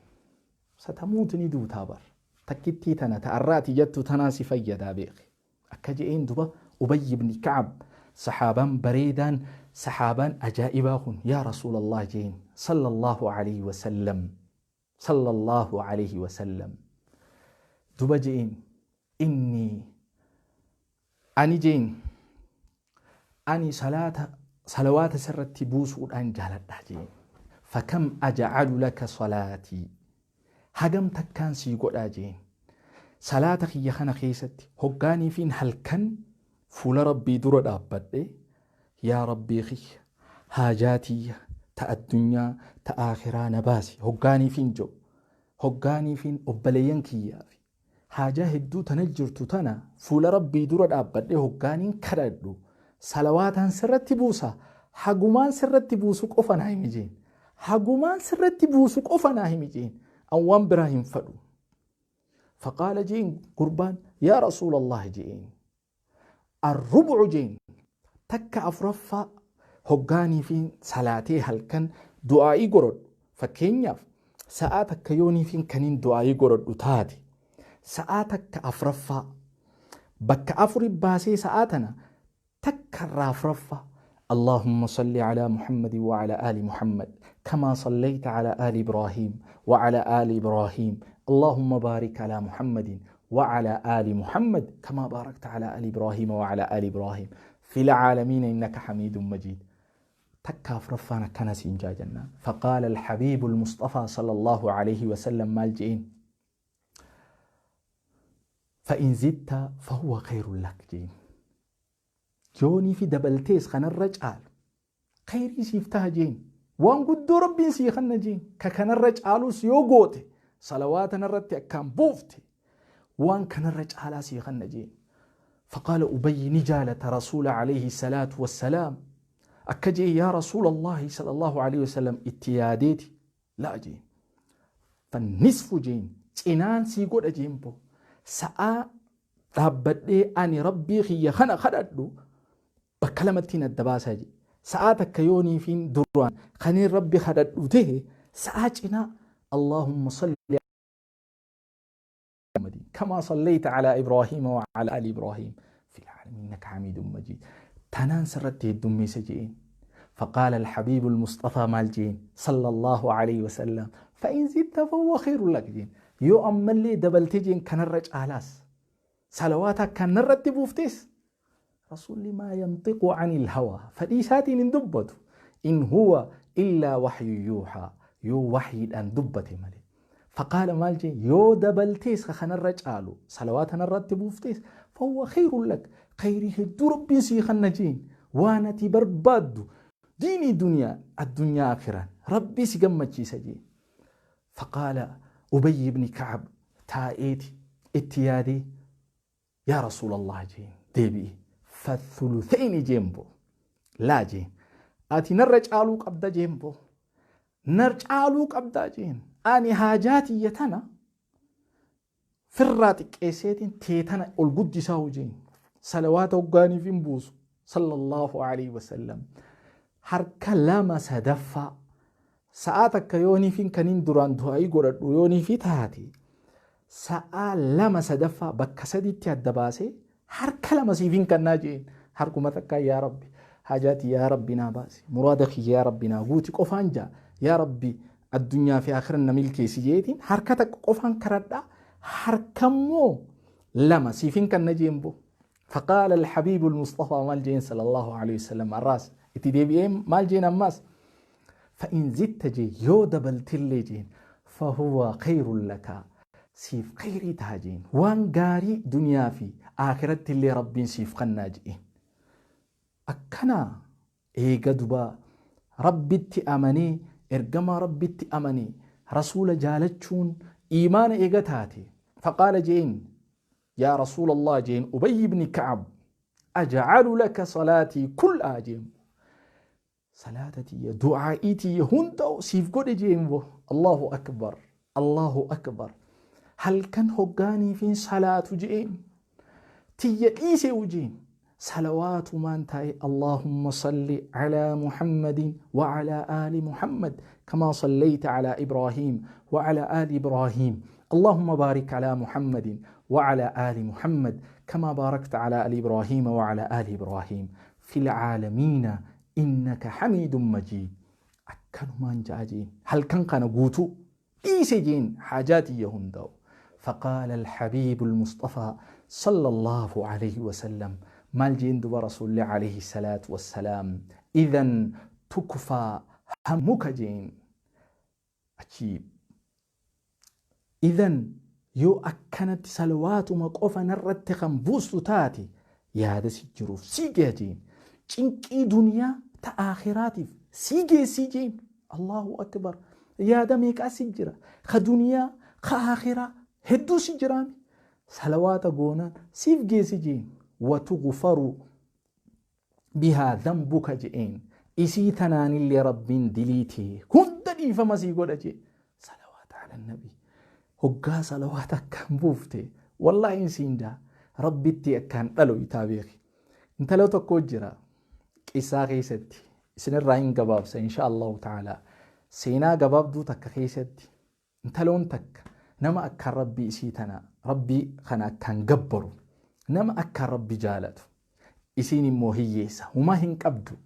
Satamuutu ni duutaa bar. Takkittii tana ta'arraati jettu tanaa si fayyadaa beeki. Akka je'een duba Ubayy ibn Ka'ab, sahaabaan bareedaan, sahaabaan ajaa'ibaa kun, yaa Rasuulallah jeen, sallallahu alayhi wasallam, sallallahu alayhi wasallam. Duba je'een, inni ani jeen, ani salaata salawaata sirratti buusuudhaan jaaladha jeen. Fakam aja'alu laka salaatii? Hagam takkaan sii godhaa jeen. Salaata kiyya kana keessatti hoggaaniifiin halkan fuula Rabbii dura dhaabbadhe, yaa Rabbii kiyya, haajaa tiyya ta addunyaa ta aakhiraa na baasi hoggaaniifiin jedhu, hoggaaniifiin obboleeyyan kiyyaa fi haajaa hedduu tana jirtu tana fuula Rabbii dura dhaabbadhe hoggaaniin kadhadhu, salawaataan sirratti buusa, hagumaan sirratti buusu qofa naa himi jeen. Hagumaan sirratti buusu qofa naa himi jeen. An waan biraa hin fadhu. Faqaala jeen gurbaan, yaa Rasuulallah jeen. Arrubucu jeen, takka afuraffaa hoggaanii fi salaatee halkan du'aa'ii gorodhu. Fakkeenyaaf, sa'aa takka yooniifiin kaniin du'aa'ii gorodhu taate, sa'aa takka afuraffaa bakka afuri baasee sa'aa tana Takka irraa afuraffaa, اللهم صل على محمد وعلى آل محمد كما صليت على آل إبراهيم وعلى آل إبراهيم، اللهم بارك على محمد وعلى آل محمد كما باركت على آل إبراهيم وعلى آل إبراهيم في العالمين إنك حميد مجيد. Takka afuraffaan akkana siin jaa jennaan. فقال الحبيب المصطفى صلى الله عليه وسلم maal je'een? فإن زدت فهو خير لك jeen. Yoonii fi dabaltees kanarra caalu khayrii siif taha jeen. Waan guddoo Rabbiin sii kanna jeen. Ka kanarra caalus yoo goote, salawaata narratti akkaan buufte, waan kanarra caalaa sii kanna jeen. فقال أبي نجالة رسول عليه الصلاة والسلام أكجي يا رسول الله صلى الله عليه وسلم اتياديتي لا جين، فالنصف jeen. Cinaan sii godha jeen bo. Sa'aa dhaabbadhee ani Rabbii kiyya kana kadhadhu bakka lamattiin adda baasaa jedhe. Sa'aa takka yooniifiin duraan kaniin Rabbi kadhadhu ta'e, sa'aa cinaa اللهم صل كما صليت على إبراهيم وعلى آل إبراهيم في العالمين إنك حميد مجيد tanaan sirratti heddummeessa je'een. فقال الحبيب المصطفى maal jeen صلى الله عليه وسلم? فإن زدت فهو خير لك jeen. Yoo ammallee dabaltee jeen kanarra caalaas salawaata kanarratti buuftees. Rasuulli ما ينطق عن الهوى, fedhii isaatiin hin dubbatu. إن هو إلا وحي يوحى, yoo waxyiidhaan dubbate malee. فقال maal jeen? Yoo dabaltees kanarra caalu salawaata narratti buuftees فهو خير لك, khayrii hedduu Rabbiin sii kanna jeen. Waan ati barbaaddu diinii duniyaa addunyaa akiraan Rabbii si gammachiisa jeen. فقال أبي بن كعب taa'eeti itti yaadee يا رسول الله jeen deebi'e. فالثلثين jeen bo. Laa jeen, ati narra caaluu qabda jeen bo, nar caaluu qabdaa jeen. Ani haajaatiyya tana firraa xiqqeesseetiin teetana ol guddisaa jeen. Salawaata hoggaaniif hin buusu صلى الله عليه وسلم harka lama sadaffaa, sa'aa takka yooniifin kaniin duraan du'aayii godhadhu yooniifi taate, sa'aa lama sadaffaa bakka sadiitti adda baasee harka lama siifin kannaa jeen. Harkuma takkaa yaa Rabbi haajaati, yaa Rabbi naa baasi, muraada kiyya yaa Rabbi naa guuti qofaan jaa, yaa Rabbi addunyaa fi akhiran na milkeessi jeetiin harka takka qofaan karadhaa, harkammoo lama siifin kanna jeen bo. فقال الحبيب المصطفى maal jeen صلى الله عليه وسلم? الراس itti deebi'ee maal jeen ammas? فإن زدت jee, yoo dabaltillee jeen, فهو خير لك, siif khayrii taha jeen. Waan gaarii duniyaa fi akhiratti illee Rabbiin siif kannaa jeen. Akkana eega dubaa Rabbitti amanee, ergama Rabbitti amanee, Rasuula jaalachuun iimaana eega taate. فقال jeen يا رسول الله jeen أبي بن كعب أجعل لك صلاتي كلها jeen. Salaata tiyya, du'aa'ii tiyya hunda'u siif godhe jeen bo. الله أكبر, الله أكبر. Halkan hoggaaniifin salaatu jeen tiyya dhiisee jeen. Salawaatumaan taa'e اللهم صل على محمد وعلى آل محمد كما صليت على إبراهيم وعلى آل إبراهيم، اللهم بارك على محمد وعلى آل محمد كما باركت على آل إبراهيم وعلى آل إبراهيم في العالمين إنك حميد مجيد. Akkanumaan ja'a jeen. Halkan kana guutuu dhiise jeen haajaatiyya hunda'u. فقال الحبيب المصطفى صلى الله عليه وسلم maal jeen duba Rasuulli عليه الصلاة والسلام? إذن تكفى همك jeen. Achiib إذن yoo akkanatti salawaatuma qofa narratti kan buustu taate, yaada si jiruuf sii gaya jeen. Cinqii duniyaa ta aakhiraatiif sii geessii jeen. الله أكبر. Yaada meeqaa si jira, ka duniyaa ka aakhiraa hedduu si jiraami, salawaata goonaan siif geessi jeen. وتغفر بها ذنبك je'een. Isii tanaanillee Rabbiin diliitee hunda dhiifama sii godha jee. Salawaata على النبي, hoggaa salawaata akkaan buufte, wallaahi siin jaa, Rabbitti akkaan dhalo itaa beeki. Intala tokko jira qisaa keessatti, isinirraa hin gabaabsa إن شاء الله تعالى. Seenaa gabaabduu takka keessatti intaloon takka nama akkaan Rabbii isii tana, Rabbii kana akkaan gabbaru, nama akkaan Rabbi jaalatu. Isiin immoo hiyyeessa, humaa hin qabdu.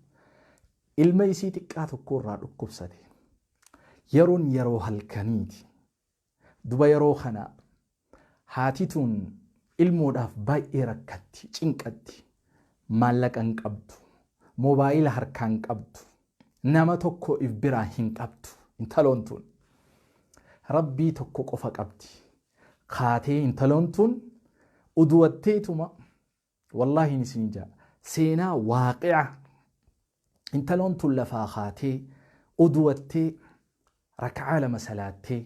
Ilma isii xiqqaa tokko irraa dhukkubsate. Yeroon yeroo halkaniiti. Duba yeroo kana haati tun ilmoodhaaf baay'ee rakkatti, cinqatti. Maallaqa hin qabdu. Moobaayila harkaa hin qabdu. Nama tokko if biraa hin qabdu. Intaloon tun. Rabbii tokko qofa qabdi. Kaatee intaloon tun uduwatteetuma, wallaahi isin jaa, seenaa waaqi'a, intaloon tun lafaa kaatee uduwattee raka'aa 2 salaattee,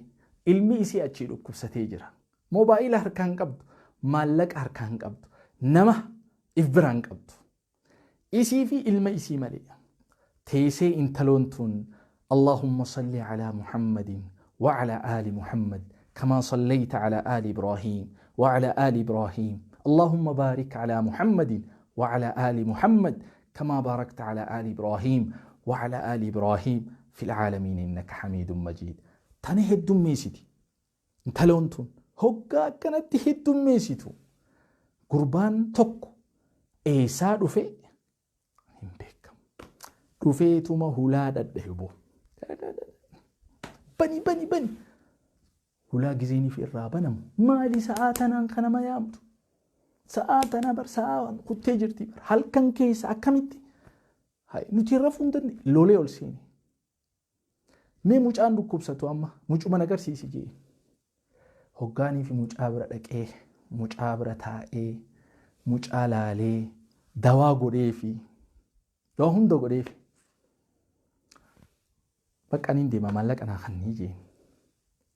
ilmi isii achii dhukkubsatee jira. Moobaayila harkaa hin qabdu, maallaqa harkaa hin qabdu, nama if biraa hin qabdu. Isii fi ilma isii malee. Teessee intaloon tun Allahumma salli ala Muhammadin wa ala ali Muhammad kama sallayta ala ali Ibrahim wa ala ali Ibrahim. Allahumma barik ala Muhammadin wa ala ali Muhammad kama barakta ala ali Ibrahim wa ala ali Ibrahim fil aalamiin innaka hamiidun majiid. Tana heddummeessiti. Intaloon tun hoggaa akkanatti heddummeessitu gurbaan tokko eessaa dhufe hin beekamu. Dhufeetuma hulaa dhadhahe boo. Bani bani bani. Hulaa gizeeniif irraa banamu. Maali sa'aa tanaan kana ma yaamtu? Sa'aa tana bar sa'aa kuttee jirti bar halkan keessa akkamitti? Nuti rafuu hin dandeenye. Lolee ol seene. Mee mucaan dhukkubsatu amma mucuma na agarsiisi jee. Hoggaanii fi mucaa bira dhaqee, mucaa bira taa'ee, mucaa laalee, dawaa godheefi, dawaa hunda godheefi. Bakka niin deema, maallaqa naa kannii jeen.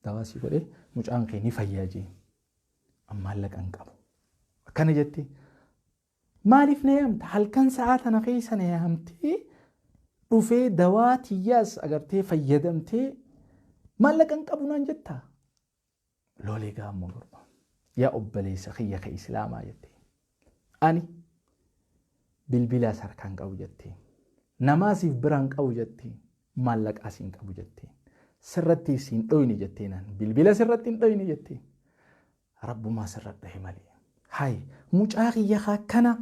Dawaa sii godhee mucaan kee ni fayyaa jeen. An maallaqa hin qabu. Akkana jettee, maaliif na yaamta? Halkan sa'aa tana keessa na yaamtee, dhufee dawaa tiyyaas agartee fayyadamtee, maallaqa hin qabu naan jettaa? Lolee gaammoo gurba. Yaa obboleessa kiyya ka Islaamaa jettee. Ani bilbilaas harkaan qabu jetteen. Namaasiif biraan qabu jetteen. Maallaqaas hin qabu jetteen. Sirratti siin dhoyne jetteenaan. Bilbila sirratti hin dhoyne jetteen. Rabbumaa sirra dhahe malee. Hay, mucaa kiyya akkana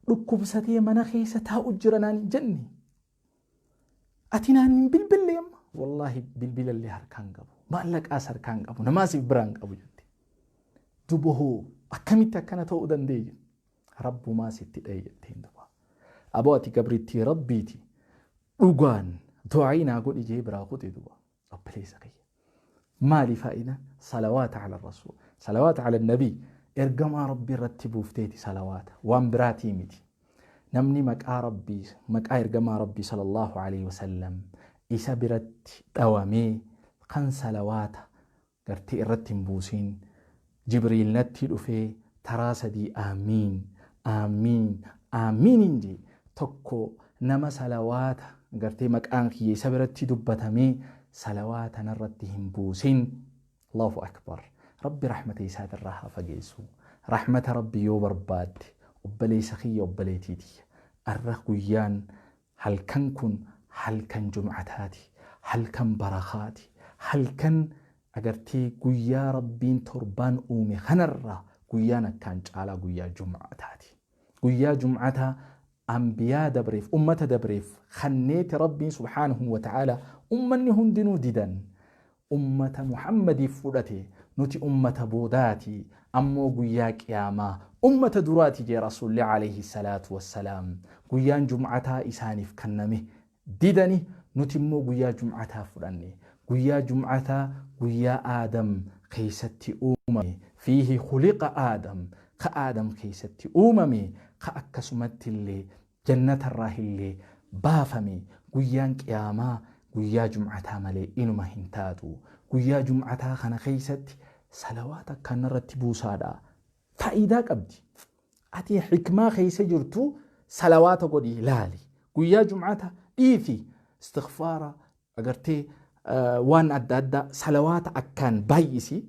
dhukkubsatee mana keessa taa'u jira naan hin jenne. Ati naan hin bilbille amma. Wallaahi bilbilallee harkaan qabu. Maallaqaas harkaan qabu. Namaasiif biraan qabu jette. Duba hoo akkamitti akkana ta'uu dandeeyyu? Rabbumaa sitti dhahe jetteen duba. Aboo, ati gabrittii Rabbiiti. Dhugaan du'aayii naa godhi jee biraa kute duba. Obboleessa kiyya. Maali faayidaan? Salawaata ala rasuul. Salawaata ala nabii. Ergamaa Rabbii irratti buufteeti salawaata. Waan biraatii miti. Namni maqaa Rabbii, maqaa ergamaa Rabbii sallallahu alaihi wasallam isa biratti dhawamee kan salawaata gartee irratti hin buusin, Jibriil natti dhufee taraa sadii aamiin, aamiin, aamiin jee. Tokko nama salawaata gartee maqaan kiyya isa biratti dubbatamee salawaata narratti hin buusin. Allahu akbar. Rabbi rahmata isaatirraa haa fageessu. Rahmata Rabbi yoo barbaadde, obboleessa kiyya, obboleettii tiyya, arra guyyaan halkan kun halkan jum'ataati, halkan barakaati, halkan agartee guyyaa Rabbiin torbaan uume kanarraa guyyaan akkaan caalaa guyyaa jum'ataati. Guyyaa jum'ataa anbiyaa dabreef, ummata dabreef kanneeti Rabbiin subhaanahu wa ta'ala, ummanni hundinuu didan, ummata Muhammadiif fudhate. Nuti ummata boodaati, ammoo guyyaa qiyaamaa ummata duraati jee Rasuulli alayhi salaatu wassalaam. Guyyaan jum'ataa isaaniif kenname didani, nuti immoo guyyaa jum'ataa fudhanne. Guyyaa jum'ataa guyyaa Aadam keessatti uumame, fiihi khuliqa Aadam, ka Aadam keessatti uumame, ka akkasumatti illee jannatarraa illee baafame. Guyyaan qiyaamaa guyyaa jum'ataa malee inuma hin taatu. Guyyaa jum'ataa kana keessatti salawaata akkaan irratti buusaadha. Faayidaa qabdi. Ati hikmaa keessa jirtu salawaata godhi ilaali. Guyyaa jum'ataa dhiifi istighfaara agartee waan adda addaa salawaata akkaan baay'isi.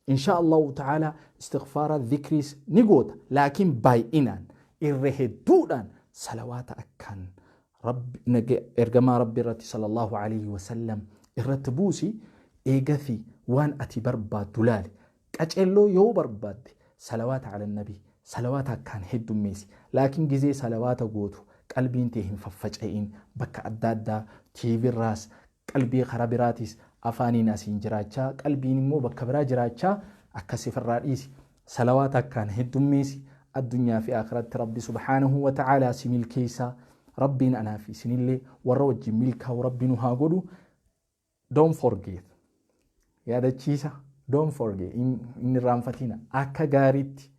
Insha Allahu ta'ala istighfaara, dhikriis ni goota, laakiin baay'inaan irra hedduudhaan salawaata akkaan Rabbi ergamaa Rabbi irratti sallallahu alayhi wasallam irratti buusi. Eegafi waan ati barbaaddu laali. Qaceelloo yoo barbaadde salawaata ala nabii. Salawaata akkaan heddummeessi. Laakiin gizee salawaata gootu qalbiin tee hin faffaca'in. Bakka adda addaa TV irraas, qalbii karaa biraatis, afaaniin asiin jiraachaa, qalbiin immoo bakka biraa jiraachaa, akkas ifirraa dhiisi. Salawaata akkaan heddummeessi. Addunyaa fi akhiratti Rabbi subhaanahu wa ta'aalaa si milkeessa. Rabbiin anaa fi isinillee warra wajjin milkaa'u Rabbi nu haa godhu. Don't forget. Yaadachiisa. Don't forget. Hin irraanfatina. Akka gaariitti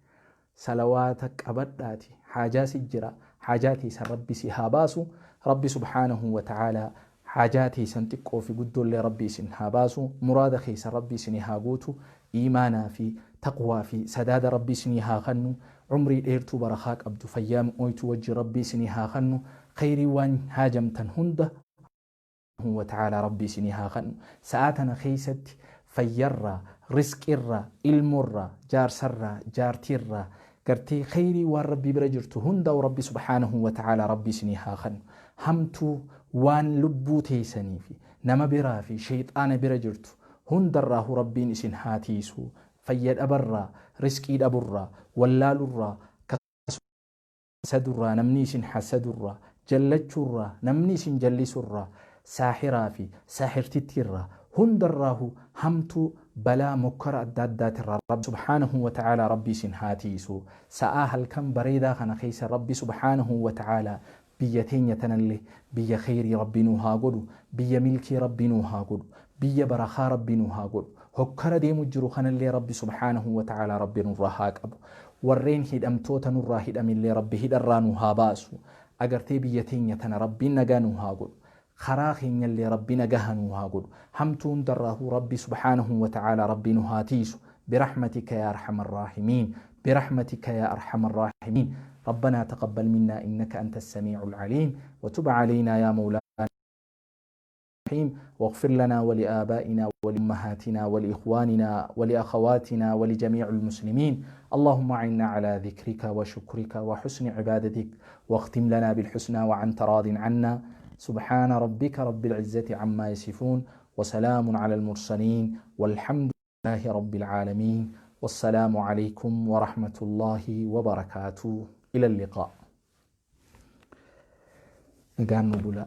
salawaata qabadhaati. Haajaa si jira. Haajaa teessan Rabbi si haa baasu. Rabbi subhaanahu wa ta'aalaa haajaa teessan xiqqoo fi guddoollee Rabbi isin haa baasu. Muraada keessan Rabbi isin haa guutu. Iimaanaa fi taqwaa fi sadaada Rabbi isinii haa kennu. Umrii dheertuu barakaa qabdu, fayyaa mi'ooytuu wajji Rabbi isinii haa kennu. Khayrii waan haajamtan hunda wa ta'ala Rabbi isinii haa kennu. Sa'aa tana keessatti fayyarraa, risqirraa, ilmoorraa, jaarsarraa, jaartiirraa, gartee khayrii waan Rabbii bira jirtu hunda Rabbi subhaanahu wa ta'ala Rabbi isinii haa kennu. Hamtuu waan lubbuu teessanii fi nama biraa fi shayxaana bira jirtu hundarraahu Rabbiin isin haa tiisu. Fayya dhabarraa, risqii dhaburraa, wallaalurraa, hasadurraa, namni isin hasadurraa, jallachuurraa, namni isin jallisurraa, saahiraa fi saahirtittiirraa, hundarraahu hamtuu balaa mokkora adda addaatirraa Rabbi subhaanahu wa ta'aalaa Rabbi isin haa tiisu. Sa'aa halkan bareedaa kana keessa Rabbi subhaanahu wa ta'aalaa biyya teenya tanallee biyya kheyrii Rabbi nuu haa godhu, biyya milkii Rabbi nuu haa godhu, biyya barakaa Rabbi nuu haa godhu. Hokkara deemu jiru kanallee Rabbi subhaanahu wa ta'aalaa Rabbi nurraa haa qabu. Warreen hidhamtoota nurraa hidhamillee Rabbi hidharraa nu haa baasu. Agartee biyya teenya tana Rabbiin nagaa nu haa godhu. Karaa keenyallee Rabbi nagaha nu haa godhu. Hamtuu hundarraahuu Rabbi subhaanahu wa ta'aalaa Rabbi nu haa tiisu. برحمتك يا أرحم الراحمين، برحمتك يا أرحم الراحمين. ربنا تقبل منا إنك أنت السميع العليم، وتب علينا يا مولانا الرحيم، واغفر لنا ولآبائنا ولأمهاتنا ولإخواننا ولأخواتنا ولجميع المسلمين. اللهم أعنا على ذكرك وشكرك وحسن عبادتك، واختم لنا بالحسنى وأنت راض عنا. سبحان ربك رب العزة عما يصفون، وسلام على المرسلين، والحمد لله رب العالمين، والسلام عليكم ورحمة الله وبركاته. إلى اللقاء. نقال نبولا.